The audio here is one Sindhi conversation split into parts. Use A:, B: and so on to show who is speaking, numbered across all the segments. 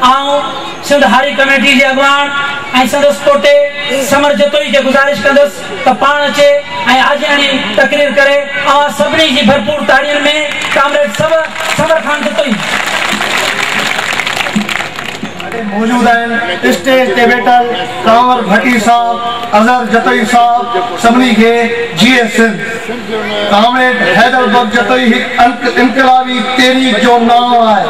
A: آئون سنڌ هاري ڪميٽي جي اڳواڻ ۽ سندس پوٽي ثمر جتوئي کي گذارش ڪندس ته پاڻ اچي ۽ آجياڻي تقرير ڪري. اوهان سڀني جي ڀرپور تاڙين ۾ ڪامريڊ ثمر خان جتوئي.
B: موجود آهن اسٽيج تي ويٺل ڪانور ڀٽي صاحب، اظهر جتوئي صاحب سڀني کي جيئي سنڌ. ڪامريڊ حيدر بخش جتوئي هڪ انقلابي تحريڪ جو نانء آهي.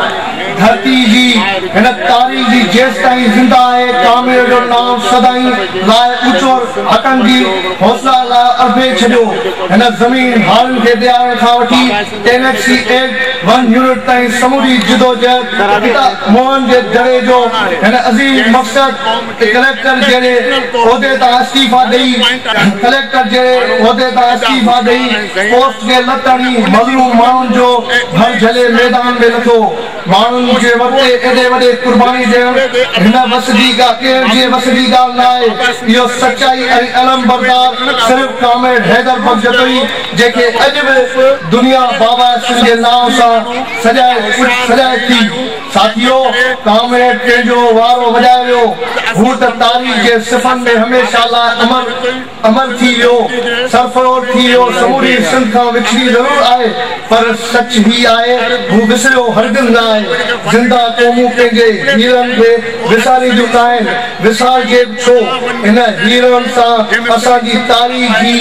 B: ڌرتي جي هن تاريخ جي جيستائين زنده آهي ڪامريڊ جو نانء سدائين لاء اوچو حقن جي حوصلا لاء اڀري ڇڏيو. هن زمين هارين کي ڏيارڻ کان وٺي ٽينسي ايڪٽ ون يونٽ تائين سموري جدوجهد پتا موهن جي دڙي جو هن عظيم مقصد ڪليڪٽر جهڙي عهدي تان استعيفا ڏئي ڪليڪٽر جهڙي عهدي تان استعيفا ڏئي پوسٽ کي لت هڻي مظلوم ماڻهن جو ڀر جهلي ميدان ۾ لٿو. ماڻهن جي وٽ ايڏي وڏي قرباني ڏيڻ هن وس جي ڪنهن جي وس جي ڳالهه نه آهي. اهو سچائي ۽ علمبردار صرف ڪامريڊ حيدر بخش جتوئي جنهن کي اڄ به دنيا باباء سنڌ جي نانء سان سڏائي ٿي. ساٿيو! ڪامريڊ پنهنجو وارو وڄائي ويو. هو ته تاريخ جي صفحن ۾ هميشه لاء امر ٿي ويو، سرفروز ٿي ويو. سموري سنڌ کان وڇڙي ضرور آهي پر سچ هي آهي هو وسريو هرگز نه آهي. زنده قومون پنهنجي هيرن کي وسارينديون ناهن. وسارجي به ڇو؟ ان هيرن سان اسان جي تاريخ جي.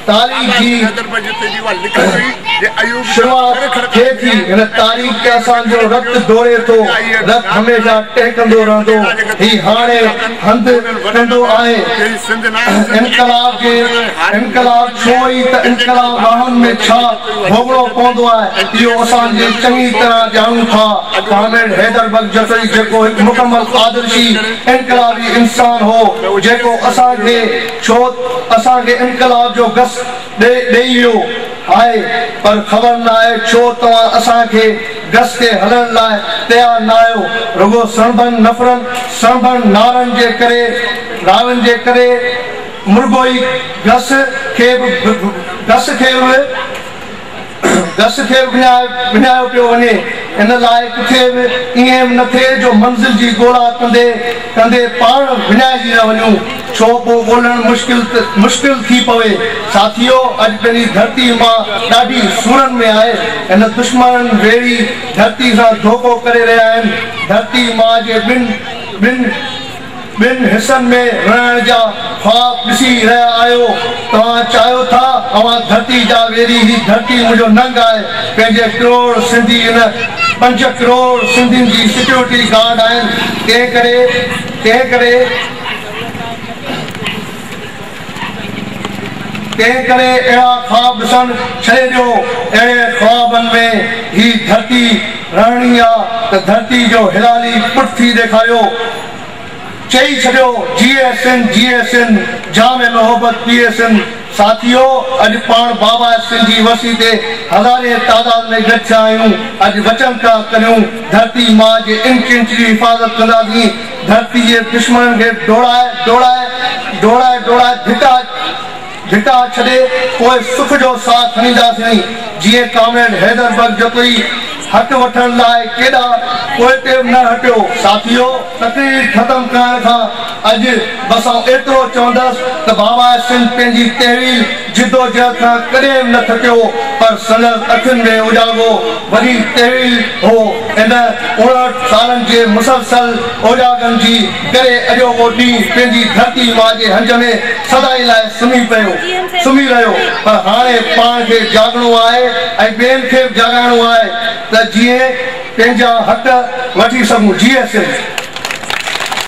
B: تاريخ جي شروعات ٿئي ٿي. هن تاريخ تي اسان جو رت ڊوڙي ٿو. رت هميشه ٽهڪندو رهندو. هي هاڻي هنڌ ڪندو آهي. انقلاب جي انقلاب ڇو ئي ته انقلاب راهن ۾ ڇا ڀوڳڻو پوندو آهي، اهو اسان جي چڱي طرح ڄاڻون ٿا. ڪامريڊ حيدر بخش جتوئي جيڪو هڪ مڪمل آدرشي انقلابي انسان هو، جيڪو اسان کي ڇو اسان کي انقلاب جو گس ڏئي ويو آهي پر خبر ناهي ڇو توهان اسان کي گس تي هلڻ لاء تيار ناهيو رڳو سڻڀن نفرن سڻڀن نعرن جي ڪري نعرن جي ڪري مرڳو ئي گس کي به گس کي به گس کي به وڃايو پيو وڃي. ان لاء ڪٿي به ائين به نه ٿئي جو منزل جي ڳولا ڪندي ڪندي پاڻ وڃائجي نه وڃون، ڇو پوء ڳولڻ مشڪل ٿي پوي. ساٿيو! اڄ پنهنجي ڌرتي ماء ڏاڍي سورن ۾ آهي. هن دشمنن ويڙهي ڌرتي سان ڌوڪو ڪري رهيا آهن. ڌرتي ماء جي ٻن ٻن. ٻن حصن ۾ ورهائڻ جا خواب ڏسي رهيا آهيو. توهان چاهيو ٿا اوهان ڌرتي جا ويري هي ڌرتي منهنجو ننگ آهي پنهنجي ڪروڙ سنڌي ان پنج ڪروڙ سنڌين جي سيڪيورٽي گارڊ آهن تنهن ڪري تنهن ڪري تنهن ڪري اهڙا خواب ڏسڻ ڇڏي ڏيو. اهڙي خوابن ۾ هي ڌرتي رهڻي آ ته ڌرتي جو هلالي پٽ ٿي ڏيکاريو. چئي ڇڏيو جيئي سنڌ جيئي سنڌ جام محبت پيئي سنڌ. ساٿيو اڄ پاڻ باباء سنڌ جي ورسي تي هزارين تعداد ۾ گڏ ٿيا آهيون. اڄ وچن ٿا ڪريون ڌرتي ماء جي انچ انچ جي حفاظت ڪنداسين. ڌرتي جي دشمنن کي ڊوڙائي ڊوڙائي ڊوڙائي ڊوڙائي ڌڪا ڌڪا ڇڏي پوء سک جو ساهه کڻينداسين. جيئن ڪامريڊ حيدر بخش جتوئي حق وٺڻ لاء ڪيڏانهن پوئتي به نه هٽيو. ساٿيو! تقرير ختم ڪرڻ کان اڳ بس آئون ايترو چوندس ته باباء سنڌ پنهنجي طويل جدوجهد کان ڪڏهن به نه ٿڪيو پر سندس اکين ۾ اوجاڳو وڏي طويل هو. ان 59 سالن جي مسلسل اوجاڳن جي ڪري اڄوڪو ڏينهن پنهنجي ڌرتي ماء جي هنج ۾ سدائين لاء سمهي پيو سمهي رهيو پر هاڻي پاڻ کي جاڳڻو آهي ۽ ٻين کي به جاڳائڻو آهي ته جيئن پنهنجا حق وٺي سگهون. جيئي سنڌ.